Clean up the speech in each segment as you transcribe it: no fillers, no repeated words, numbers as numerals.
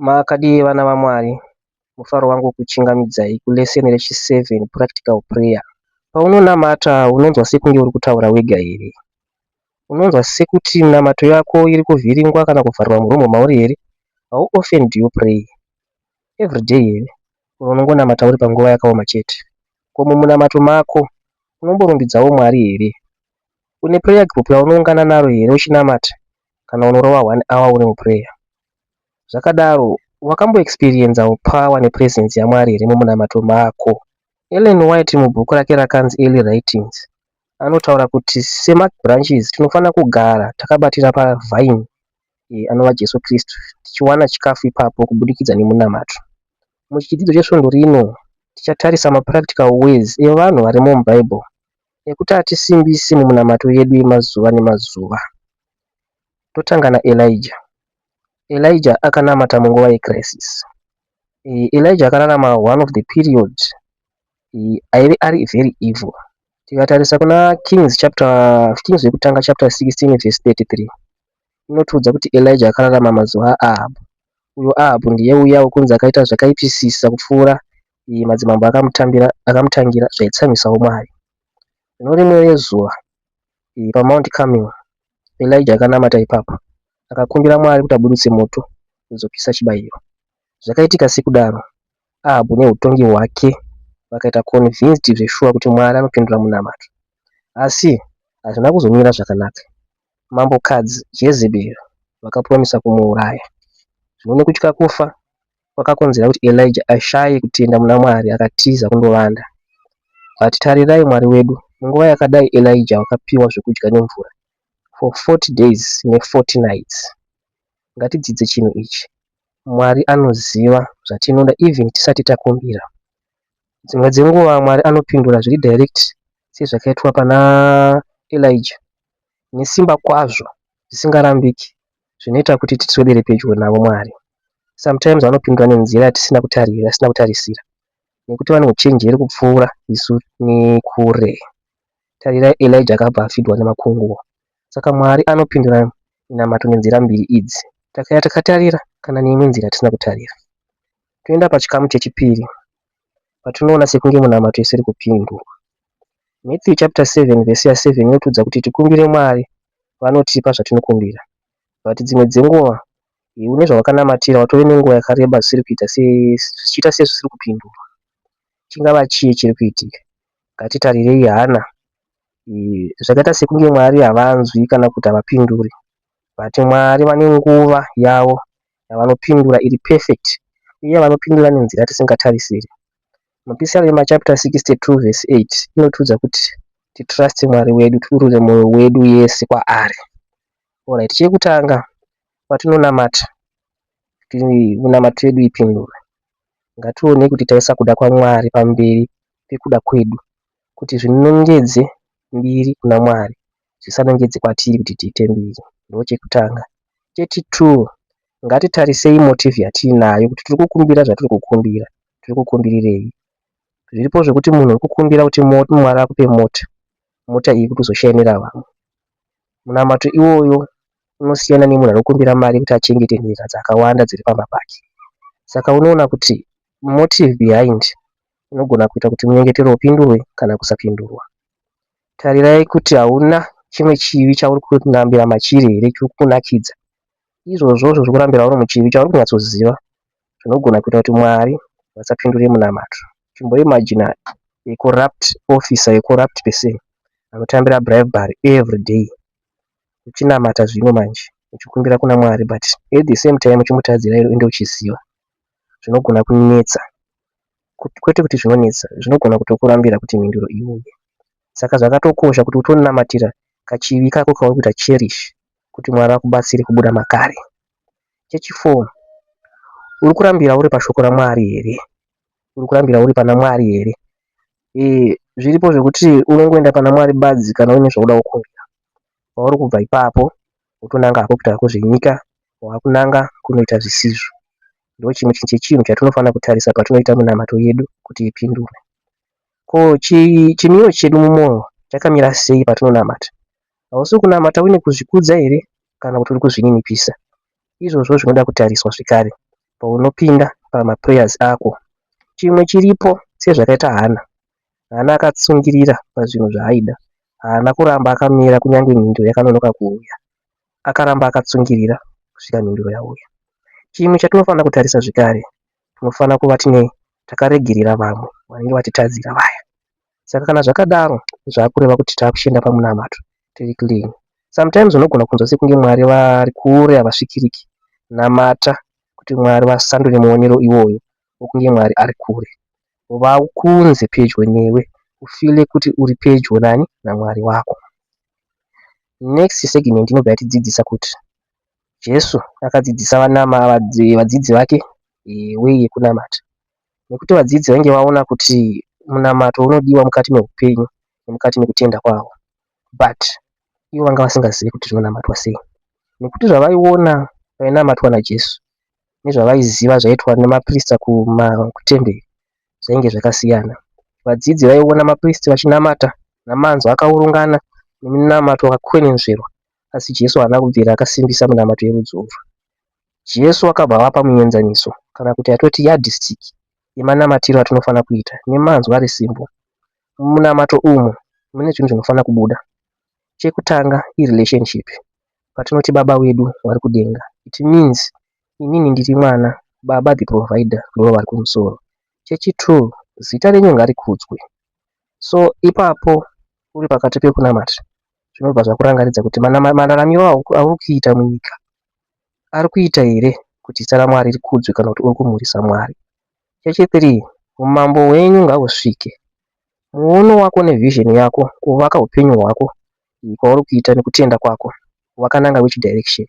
Makadii vana vaMwari? Mufaro wangu kukuchingamidzai kulesson rechi7 practical prayer. Paunonamata unonzwa sekunge uri kutaura wega here? Unonzwa sekuti minamato yako iri kuvhiringwa kana kuvharirwa muroom mauri here? How often do you pray? Everyday here? Or unongonamata uri panguva yakaoma chete? Ko mumunamato mako unomborumbidzawo Mwari here? Une prayer group yaunoungana naro here uchinamata kana unorova one hour uri muprayer? Zvakadaro, wakamboexperienzawo power nepresence yaMwari here mumunamato mako? Ellen White mubhuku rake rakanzi Early Writings anotaura kuti semabranches tinofanira kugara takabatira pavine anova Jesu Kristu tichiwana chikafu ipapo kubudikidza nemunamato. Muchidzidzo chesvondo rino tichatarisa mapractical ways evanhu varimo muBhaibheri ekuti atisimbise mumunamato yedu yemazuva nemazuva. Totanga naElijah. Elijah akanamata munguva yecrisis. Elijah akararama one of the period aive ari very evil. Tikatarisa kuna Kings chapter Kings yekutanga chapter 16 verse 33 inotiudza kuti Elijah akararama mazuva aAhabhu. Uyo Ahabhu ndiye uya wekunzi akaita zvakaipisisa kupfuura madzimambo akamutangira zvaitsamwisawo Mwari. Zvino rimwe rezuva paMount Carmel Elijah akanamata ipapo akakumbira Mwari kuti abuditse moto kuzopisa chibayiro. Zvakaitika sekudaro Ahabhu neutongi hwake vakaita convinced zveshuwa kuti Mwari anopindura munamato. Asi hazvina kuzomira zvakanaka. Mambokadzi Jezebel vakapromisa kumuuraya. Zvino nekutya kufa kwakakonzera kuti Elijah ashaye kutenda muna Mwari akatiza kundovanda. But tarirai Mwari wedu, munguva yakadai Elijah wakapiwa zvekudya nemvura for 40 days ne40 nights. Ngatidzidze chinhu ichi. Mwari anoziva zvatinoda even tisati takumbira. Dzimwe dzenguva Mwari anopindura zviri direct sezvakaitwa pana Elijah nesimba kwazvo zvisingarambiki zvinoita kuti tiswedere pedyo navo Mwari. Sometimes vanopindura nenzira yatisina kutarisira nekuti vane uchenjeri kupfuura isu nekure. Tarirai Elijah akabva afidwa nemakunguo. Saka Mwari anopindura minamato nenzira mbiri idzi. Takauya takatarira kana neimwe nzira yatisina kutarira. Toenda pachikamu chechipiri patinoona sekunge munamato isiri kupindurwa. Matthew chapter 7 verse ya7 inotiudza kuti tikumbire Mwari vanotipa zvatinokumbira. But dzimwe dzenguva une zvawakanamatira watove nenguva yakareba zvisiri kuita zvichiita sezvisiri kupindurwa. Chingava chii chiri kuitika? Ngatitarirei hana. Zvakaita sekunge Mwari havanzwi kana kuti havapinduri. But Mwari vane nguva yavo yavanopindura iri perfect uye vanopindura nenzira yatisingatarisiri. Mapisarema chapter 62 verse 8 inotiudza kuti titruste Mwari wedu tidurure mwoyo wedu yese kwaari. Alright, chekutanga patinonamata kuti minamato yedu ipindurwe, ngationei kuti taisa kuda kwaMwari pamberi pekuda kwedu kuti zvinongedze mbiri kuna Mwari zvisanongedze kwatiri kuti tiite mbiri. Ndochekutanga. Chechi2 ngatitarisei motive yatiinayo kuti tiri kukumbira zvatiri kukumbira tiri kukumbirirei. Zviripo zvekuti munhu uri kukumbira kuti Mwari akupe mota, mota iyi kuti uzoshainira vamwe. Munamato iwoyo unosiyana nemunhu ari kukumbira mari kuti achengete nherera dzakawanda dziri pamba pake. Saka unoona kuti motive behind inogona kuita kuti munyengetero upindurwe kana kusapindurwa. Tarirai kuti hauna chimwe chivi chauri kurambira machiri here chiri kukunakidza. Izvozvozvo zvekurambira uri muchivi chauri kunyatsoziva zvinogona kuita kuti Mwari vasapindure munamato. Chimboimagina a corrupt officer, a corrupt person anotambira bribery everyday uchinamata zvino manje uchikumbira kuna Mwari but at the same time uchimutadzira ende uchiziva. Zvinogona kunetsa, kwete kuti zvinonetsa, zvinogona kutokurambira kuti mhinduro iuye. Saka zvakatokosha kuti utonamatira kachivi kako kauri kuita cherish kuti Mwari akubatsire kubuda makare. Chechi4 uri kurambira uri pashoko raMwari here? Uri kurambira uri pana Mwari here? Zviripo zvekuti unongoenda pana Mwari badzi kana uine zvaunoda kukumbira. Pauri kubva ipapo wotonanga hako kuita hako zvenyika wakunanga kunoita zvisizvo. Ndochimwe chechinhu chatinofanira kutarisa patinoita minamato yedu kuti ipindurwe. Ko chimiro chedu mumwoyo chakamira sei patinonamata? Hausi kunamata uine kuzvikudza here kana kuti uri kuzvininipisa? Izvozvo zvinoda kutariswa zvekare. Paunopinda pamaprayers ako. Chimwe chiripo sezvakaita Hana. Hana akatsungirira pazvinhu zvaaida. Haana kuramba akamira kunyange mhinduro yakanonoka kuuya. Akaramba akatsungirira kusvika mhinduro yauya. Chimwe chatinofanira kutarisa zvekare, tinofanira kuva tine takaregerera vamwe vanenge vatitadzira vaya. Saka kana zvakadaro zvakureva kuti takuchienda pamunamato tiri clean. Sometimes unogona kunzwa sekunge Mwari vari kure havasvikiriki. Namata kuti Mwari vasandure muonero iwoyo wokunge Mwari ari kure. Vakunze pedyo newe ufile kuti uri pedyo nani naMwari wako. Next segment inobva yatidzidzisa kuti Jesu akadzidzisa vadzidzi vake way yekunamata. Nekuti vadzidzi vainge vaona kuti munamato unodiwa mukati meupenyu nemukati mekutenda kwavo. But ivo vanga vasingazivi kuti zvinonamatwa sei. Nekuti zvavaiona painamatwa naJesu nezvavaiziva zvaiitwa nemaprista kutemberi zvainge zvakasiyana. Vadzidzi vaiona mapristi vachinamata namanzwi akaurungana neminamato wakakwenenzverwa asi Jesu haana kubvira akasimbisa minamato yerudzi urwu. Jesu akabva avapa muenzaniso kana kuti yatoti yardstick yemanamatiro atinofanira kuita nemanzwi ari simple. Mumunamato umu mune zvinhu zvinofanira kubuda. Chekutanga irelationship. Patinoti baba wedu vari kudenga it means inini ndiri mwana baba the provider ndivo vari kumusoro. Chechi2 zita renyu ngarikudzwe. So ipapo uri pakati pekunamata zvinobva zvakurangaridza kuti mararamiro auri kuita munyika ari kuita here kuti zita raMwari rikudzwe kana kuti uri kumhurisa Mwari. Chechi3 umambo hwenyu ngahusvike. Muono wako nevision yako kuvaka upenyu hwako kwauri kuita nekutenda kwako wakananga which direction.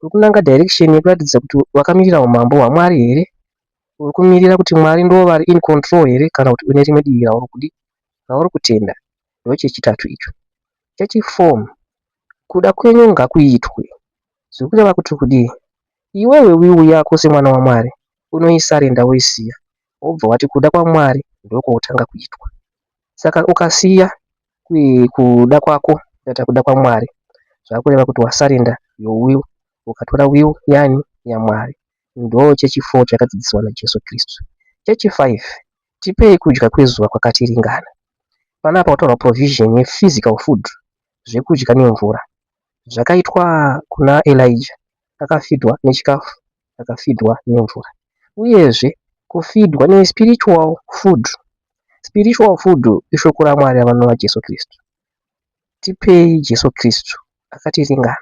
Uri kunanga direction yekuratidza kuti wakamirira umambo hwaMwari here? Uri kumirira kuti Mwari ndivo vari in control here kana kuti une rimwe divi rauri kutenda? Ndochechitatu icho. Chechi4 kuda kwenyu ngakuitwe. Zviri kureva kuti kudii? Iwewe will yako semwana waMwari unoisurrender woisiya wobva wati kuda kwaMwari ndokwotanga kuitwa. Saka ukasiya kuda kwako ukaita kuda kwaMwari zvakureva kuti wasurrender your will ukatora will yani yaMwari. Ndo chechi4 chakadzidziswa naJesu Kristu. Chechi5 tipei kudya kwezuva kwakatiringana. Panapa kutaurwa provision yephysical food zvekudya nemvura. Zvakaitwa kuna Elijah akafidwa nechikafu akafidwa nemvura. Uyezve kufidwa nespiritual food. Spiritual food ishoko raMwari vanova Jesu Kristu. Tipei Jesu Kristu akatiringana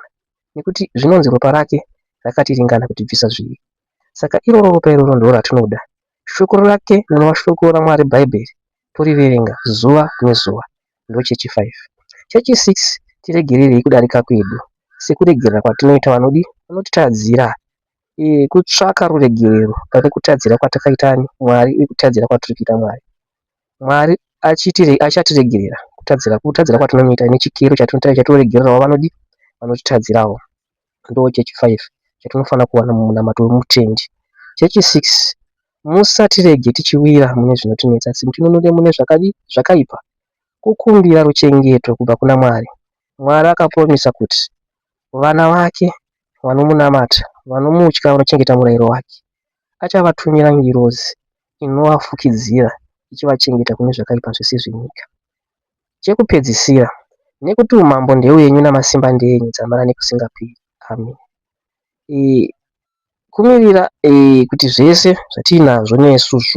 nekuti zvinonzi ropa rake rakatiringana kutibvisa zvivi. Saka iroro ropa iroro ndiro ratinoda. Shoko rake rinova shoko raMwari Bhaibheri toriverenga zuva nezuva. Ndochechi5. Chechi6 tiregererei kudarika kwedu sekuregerera kwatinoita vanodi vanotitadzira. Kutsvaka ruregerero pane kutadzira kwatakaita Mwari uye kutadzira kwatiri kuita Mwari. Mwari achatiregerera kutadzira kwatinomuita nechikero chatinoregererawo vanodi vanotitadzirawo. Ndo chechi5 chatinofanira kuwana mumunamato wemutendi. Chechi6 musatirege tichiwira mune zvinotinetsa asi mutinunure mune zvakaipa. Kukumbira ruchengeto kubva kuna Mwari. Mwari akapromisa kuti vana vake vanomunamata, vanomutya, vanochengeta murayiro wake achavatumira ngirozi inovafukidzira ichivachengeta kune zvakaipa zvese zvenyika. Chekupedzisira, nekuti umambo ndewenyu namasimba ndeenyu dzamara nekusingaperi. Amen. Kumirira kuti zvese zvatiinazvo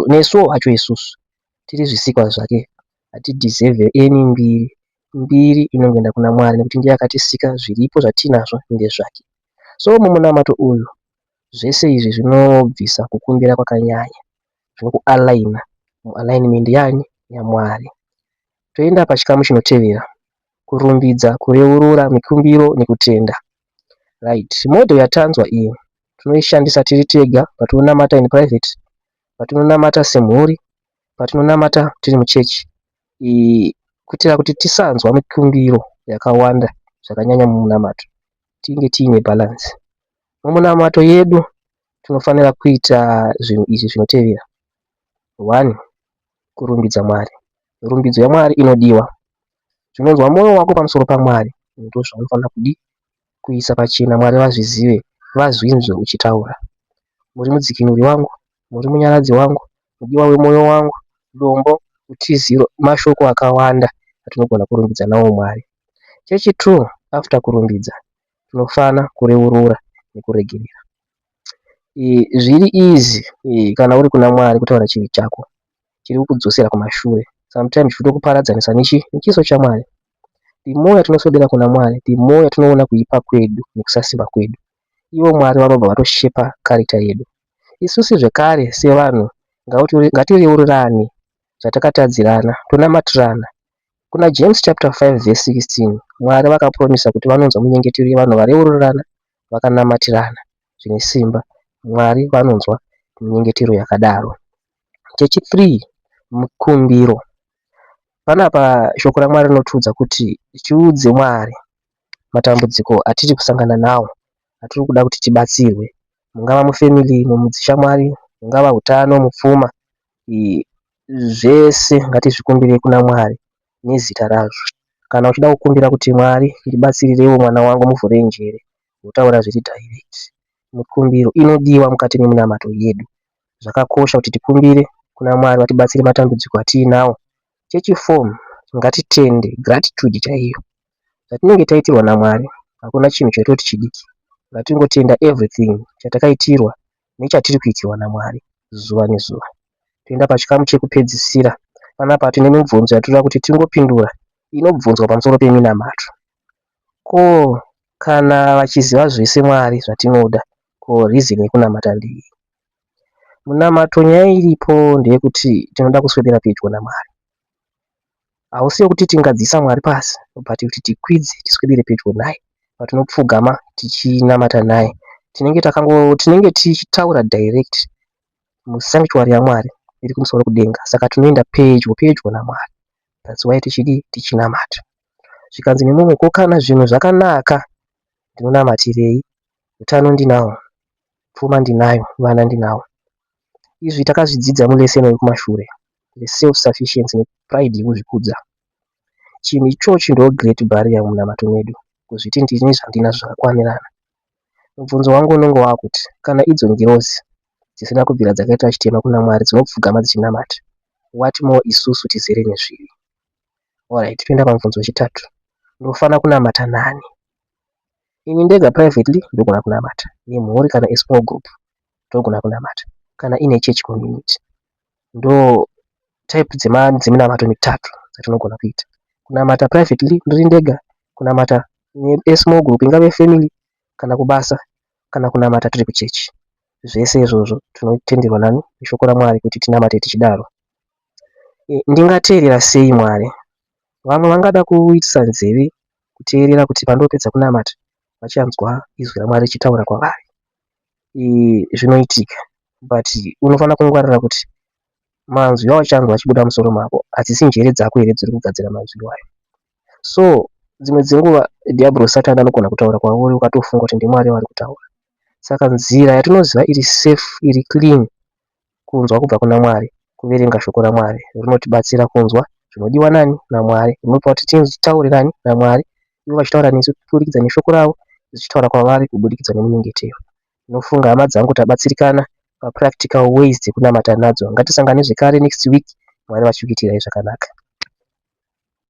nesuwo wacho isusu tiri zvisikwa zvake hatideserve any mbiri. Mbiri inongoenda kuna Mwari nekuti ndiye akatisika zviripo zvatiinazvo ndezvake. So mumunamato uyu zvese izvi zvinobvisa kukumbira kwakanyanya zvinokualigna mualignment yani yaMwari. Toenda pachikamu chinotevera kurumbidza, kureurura, mikumbiro nekutenda. Right, model yatanzwa iyi tinoishandisa tiri tega patinonamata in private, patinonamata semhuri, patinonamata tiri muchechi kuitira kuti tisanzwa mikumbiro yakawanda zvakanyanya mumunamato tinge tiine balance. Mumunamato yedu tinofanira kuita zvinhu izvi zvinotevera. 1 kurumbidza Mwari. Rumbidzo yaMwari inodiwa. Zvinonzwa mwoyo wako pamusoro paMwari ndozvaunofanira kudi kuisa pachena Mwari vazvizive vazvinzwe uchitaura. Muri mudzikinuri wangu, muri munyaradzi wangu, mudiwa wemwoyo wangu, dombo, utiziro, mashoko akawanda atinogona kurumbidza nawo Mwari. Chechi2, after kurumbidza, tinofana kureurura nekuregerera. Zviri easy kana uri kuna Mwari kutaura chivi chako chiri kukudzosera kumashure, sometimes chinokuparadzanisa nechiso chaMwari. The more yatinoswedera kuna Mwari, the more yatinoona kuipa kwedu nekusasimba kwedu. Ivo Mwari vanobva vatoshepa character yedu. Isusu zvekare sevanhu ngatireurirane zvatakatadzirana, tonamatirana. Kuna James chapter 5 verse 16, Mwari vakapromisa kuti vanonzwa munyengetero yevanhu vareurirana vakanamatirana zvine simba. Mwari vanonzwa minyengetero yakadaro. Chechi3, mukumbiro. Panapa shoko raMwari rinotiudza kuti tiudze Mwari matambudziko atiri kusangana nawo, atiri kuda kuti tibatsirwe, mungava mufamily, mudzishamwari, mungava utano, mupfuma, zvese ngatizvikumbirei kuna Mwari nezita razvo. Kana uchida kukumbira kuti Mwari ndibatsirireiwo mwana wangu, muvhurei njere, wotaura zviri direct. Mikumbiro inodiwa mukati meminamato yedu. Zvakakosha kuti tikumbire kuna Mwari vatibatsire matambudziko atiinawo. Chechi4, ngatitende, gratitude chaiyo. Zvatinenge taitirwa naMwari hakuna chinhu chaitoti chidiki. Ngatingotenda everything chatakaitirwa nechatiri kuitirwa naMwari zuva nezuva. Toenda pachikamu chekupedzisira. Panapa tine mibvunzo yatinoda kuti tingopindura inobvunzwa pamusoro peminamato. Ko kana vachiziva zvese Mwari zvatinoda, ko reason yekunamata ndei? Munamato, nyaya iripo ndeyekuti tinoda kuswedera pedyo naMwari. Hausi wekuti tingadzisa Mwari pasi, but kuti tikwidze, tiswedere pedyo naye. Patinopfugama tichinamata naye, tinenge tichitaura direct musanctuary yaMwari iri kumusoro kudenga. Saka tinoenda pedyo pedyo naMwari. That's why tichidii? Tichinamata. Zvikanzi nemumwe, ko kana zvinhu zvakanaka ndinonamatirei? Utano ndinahwo, pfuma ndinayo, vana ndinavo. Izvi takazvidzidza mulesson yekumashure, self sufficiency nepride yekuzvikudza. Chinhu ichochi ndo great barrier munamato medu, kuzviti ndine zvandinazvo zvakakwanirana. Mubvunzo wangu unenge wakuti, kana idzo ngirozi dzisina kubvira dzakaita chitema kuna Mwari dzinopfugama dzichinamata, what more isusu tizere nezvivi? Alright, toenda pamubvunzo wechitatu. Ndofana kunamata nani? Ini ndega privately ndogona kunamata, nemhuri kana a small group ndogona kunamata, kana ine church community. Ndo type dzeminamato mitatu dzatinogona kuita. Kunamata privately ndiri ndega, kunamata nesmall group ingave family kana kubasa, kana kunamata tiri kuchechi. Zvese izvozvo tinotenderwa nani? Neshoko raMwari kuti tinamate tichidaro. Ndingateerera sei Mwari? Vamwe vangada kuitisa nzeve kuteerera kuti pandopedza kunamata vachanzwa izwi raMwari richitaura kwavari. Zvinoitika, but unofanira kungwarira kuti manzwi auchanzwa achibuda mumusoro mako hadzisi njere dzako here dziri kugadzira manzwi iwayo. So dzimwe dzenguva dhiabhorosi, Satani, anogona kutaura kwauri ukatofunga kuti ndiMwari vari kutaura. Saka nzira yatinoziva iri safe, iri clean kunzwa kubva kuna Mwari, kuverenga shoko raMwari. Rinotibatsira kunzwa zvinodiwa nani? NaMwari. Rinopa kuti titaure nani? NaMwari. Ivo vachitaura nesu kuburikidza neshoko ravo, tichitaura kwavari kubudikidza nemunyengetero. Ndinofunga, hama dzangu, tabatsirikana papractical ways dzekunamata nadzo. Ngatisangane zvekare next week, Mwari vachikuitirai zvakanaka.